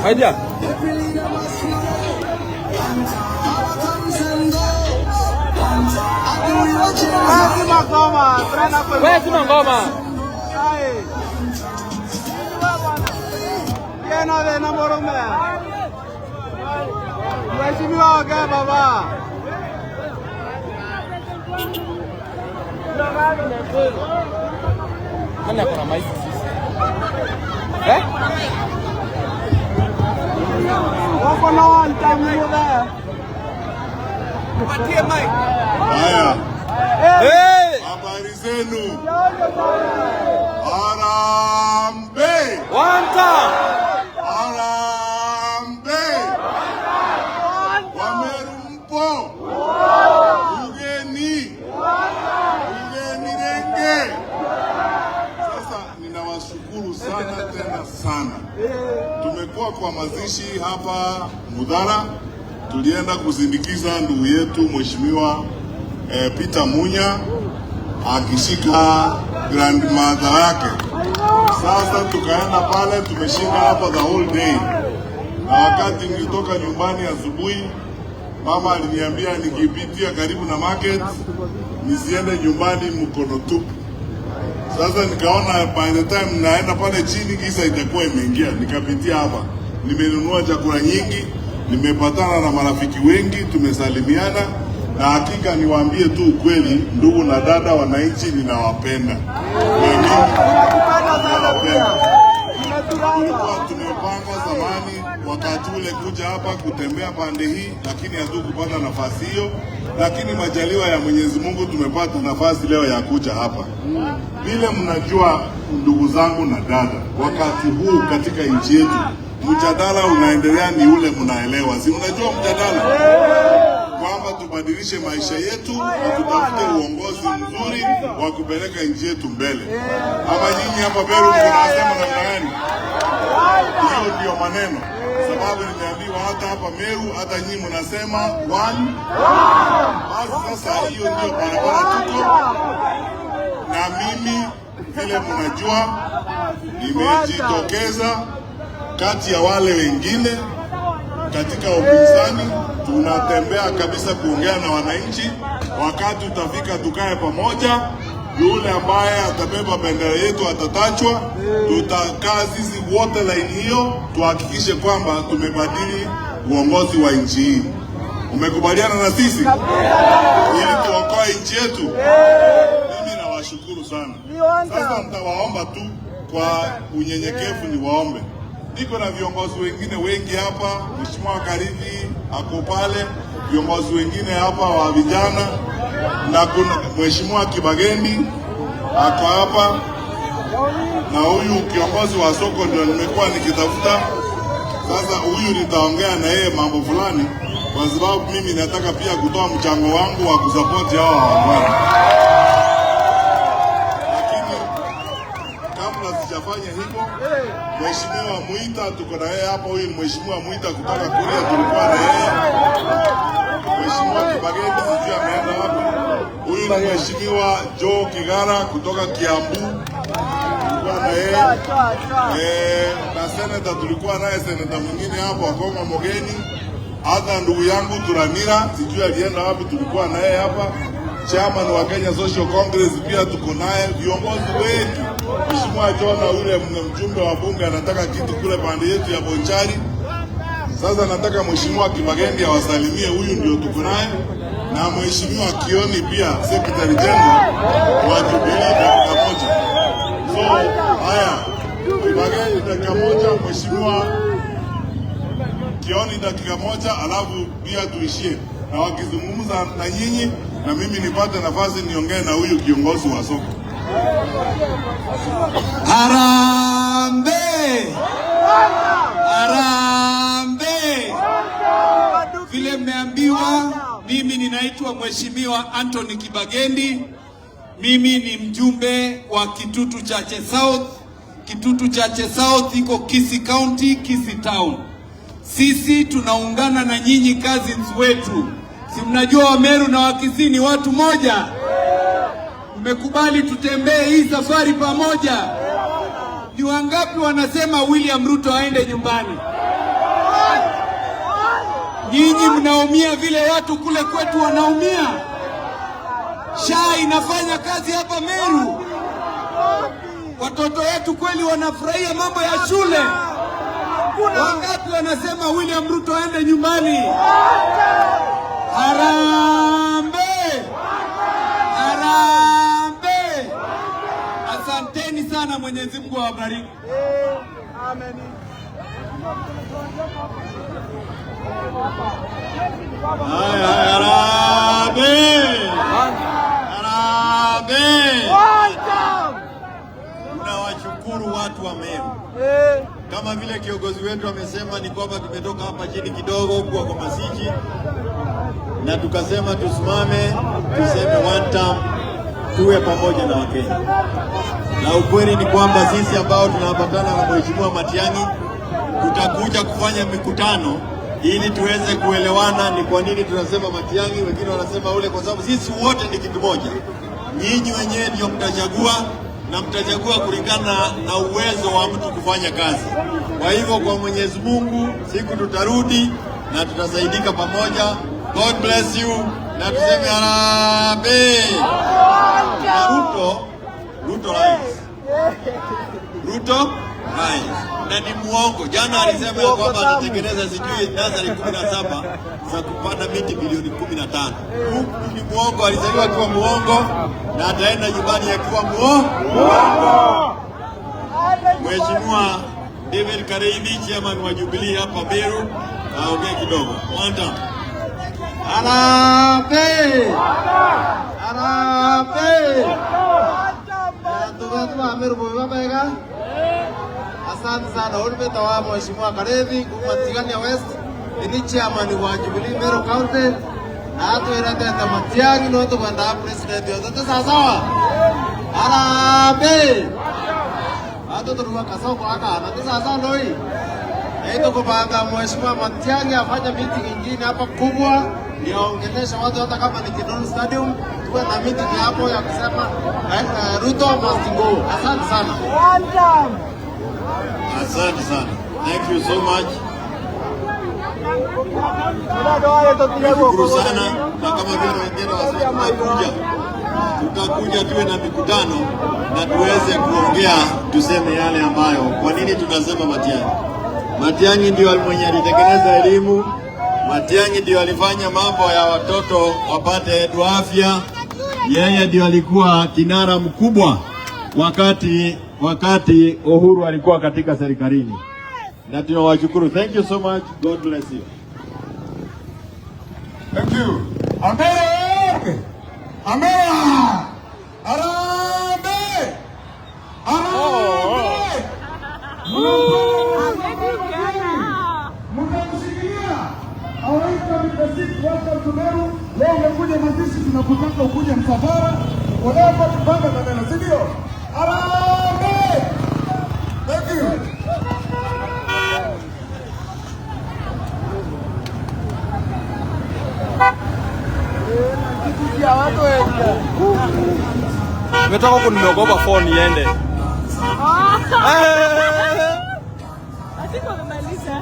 Haja. Wewe zima ngoma. Mheshimiwa ongea baba. Nani ako na mic sisi? Eh? Wako na one time there. Haya, Hey! habari zenu? Harambee! One time. Harambee! Wameru mpo? Ugeni? Ugeni renge? Sasa ninawashukuru sana tena sana. Tumekuwa kwa mazishi hapa Mudhara, tulienda kusindikiza ndugu yetu Mheshimiwa Peter Munya akishika grandmother yake. Sasa tukaenda pale, tumeshinda hapa the whole day, na wakati nilitoka nyumbani asubuhi, mama aliniambia nikipitia karibu na market nisiende nyumbani mkono tupu. Sasa nikaona by the time naenda pale chini giza itakuwa imeingia, nikapitia hapa, nimenunua chakula nyingi, nimepatana na marafiki wengi, tumesalimiana, na hakika niwaambie tu ukweli, ndugu na dada wananchi, ninawapenda na mimi Tunakupenda sana pia. Tulikuwa tumepanga zamani wakati ule kuja hapa kutembea pande hii, lakini hatukupata nafasi hiyo, lakini majaliwa ya Mwenyezi Mungu tumepata nafasi leo ya kuja hapa. Vile mnajua, ndugu zangu na dada, wakati huu katika nchi yetu mjadala unaendelea ni ule mnaelewa, si mnajua mjadala kwamba tubadilishe maisha yetu na tutafute uongozi mzuri wa kupeleka nchi yetu mbele. Ama nyinyi hapa Meru mnasema namna gani? Hiyo ndio maneno, sababu nimeambiwa hata hapa Meru, hata nyinyi mnasema one. Basi sasa, hiyo ndio barabara tuko na. Mimi vile mnajua, nimejitokeza kati ya wale wengine katika upinzani, tunatembea kabisa kuongea na wananchi. Wakati utafika, tukae pamoja. Yule ambaye atabeba bendera yetu atatachwa. Tutakaa sisi wote laini hiyo, tuhakikishe kwamba tumebadili uongozi wa nchi hii. Umekubaliana na sisi ili tuokoe nchi yetu? Mimi nawashukuru sana. Sasa nitawaomba tu kwa unyenyekevu, niwaombe niko na viongozi wengine wengi hapa, Mheshimiwa Karithi ako pale, viongozi wengine hapa wa vijana, na kuna Mheshimiwa Kibagendi ako hapa, na huyu kiongozi wa soko ndio nimekuwa nikitafuta. Sasa huyu nitaongea na yeye mambo fulani, kwa sababu mimi nataka pia kutoa mchango wangu wa kusapoti hawa waungwana, lakini kabla sijafanya hivyo, Mheshimiwa Mwita tuko na yeye hapa. Huyu ni Mheshimiwa Mwita kutoka Kuria, tulikuwa na yeye. Mheshimiwa Kibagendi sijui ameenda wapi. Huyu ni Mheshimiwa Joe Kigara kutoka Kiambu, tulikuwa na yeye na seneta tulikuwa naye seneta mwingine hapo Akonga Mogeni, hata ndugu yangu Turamira sijui alienda wapi, tulikuwa naye hapa. Chairman wa Kenya Social Congress pia tuko naye, viongozi wengi. Mheshimiwa Jona yule mjumbe wa bunge anataka kitu kule pande yetu ya Bonchari. Sasa nataka Mheshimiwa Kibagendi awasalimie, huyu ndio tuko naye, na Mheshimiwa Kioni pia Secretary General wa Jubilee, dakika moja. So haya, Kibagendi dakika moja, Mheshimiwa Kioni dakika moja, alafu pia tuishie na wakizungumza na nyinyi na mimi nipate nafasi niongee na huyu kiongozi wa soko. Harambee! Harambee! Vile mmeambiwa, mimi ninaitwa Mheshimiwa Anthony Kibagendi. Mimi ni mjumbe wa Kitutu Chache South. Kitutu Chache South iko Kisii County, Kisii Town. Sisi tunaungana na nyinyi cousins wetu. Si mnajua Wameru na Wakisii ni watu moja? Mmekubali tutembee hii safari pamoja? Ni wangapi wanasema William Ruto aende nyumbani? Nyinyi mnaumia vile watu kule kwetu wanaumia. SHA inafanya kazi hapa Meru. Watoto wetu kweli wanafurahia mambo ya shule. Wangapi wanasema William Ruto aende nyumbani? Harambee! Harambee! Asanteni sana, Mwenyezi Mungu awabariki. Amen. Haya, harambee! Harambee! Tunawashukuru watu wa Meru. Kama vile kiongozi wetu amesema ni kwamba tumetoka hapa chini kidogo kwa Masiji na tukasema tusimame tuseme one term, tuwe pamoja na Wakenya. Na ukweli ni kwamba sisi ambao tunaambatana na Mheshimiwa Matiang'i tutakuja kufanya mikutano ili tuweze kuelewana ni kwa nini tunasema Matiang'i, wengine wanasema ule, kwa sababu sisi wote ni kitu moja. Nyinyi wenyewe ndio mtachagua na mtachagua kulingana na uwezo wa mtu kufanya kazi. Kwa hivyo, kwa Mwenyezi Mungu, siku tutarudi na tutasaidika pamoja. God bless you na tuseme harambee. Na Ruto, Ruto lies. Ruto lies. Na ni muongo. Jana alisema ya kwamba atatengeneza sijui nursery 17 za kupanda miti bilioni 15. Huyu ni muongo, alizaliwa akiwa muongo na ataenda nyumbani akiwa muongo. Mheshimiwa David Kareithi, chairman wa Jubilee hapa Meru, aongee kidogo. One time. Harambee! Harambee! Ndugu wetu wa Meru mubega. Asante sana. Huyu wa Mheshimiwa Kareithi kuma Tigania West, ni chairman wa Jubilee Meru County. Na atwĩrĩte Matiang'i no tũkwenda president yote sawa. Harambee! Watu turuwa kasoko aka na sasa noi. Na kupanga Mheshimiwa Matiang'i afanye meeting ingine hapa kubwa niongelesha watu hata kama ni Kinoni Stadium, tuwe na meeting hapo ya kusema Ruto must go. Asante sana. Asante sana. Thank you so much. Nashukuru sana, na kama vile wengine wasema, tutakuja tuwe na mikutano na tuweze kuongea, tuseme yale ambayo, kwa nini tunasema Matiang'i. Matiang'i ndio mwenye alitengeneza elimu. Matiang'i ndio alifanya mambo ya watoto wapate edu afya. Yeye ndio alikuwa kinara mkubwa wakati Uhuru alikuwa katika serikalini, na tunawashukuru. Thank you so much. God bless you. Thank you. Ambere! Ambere! Harambee! Harambee! Mnamshikilia. Our incoming president, welcome to Meru. Leo umekuja mazishi, tunakutaka ukuje msafara. Whatever tupanga maneno, si ndio? Harambee! Thank you. Nimetoka huku nimeogopa phone iende. Ati wamemaliza.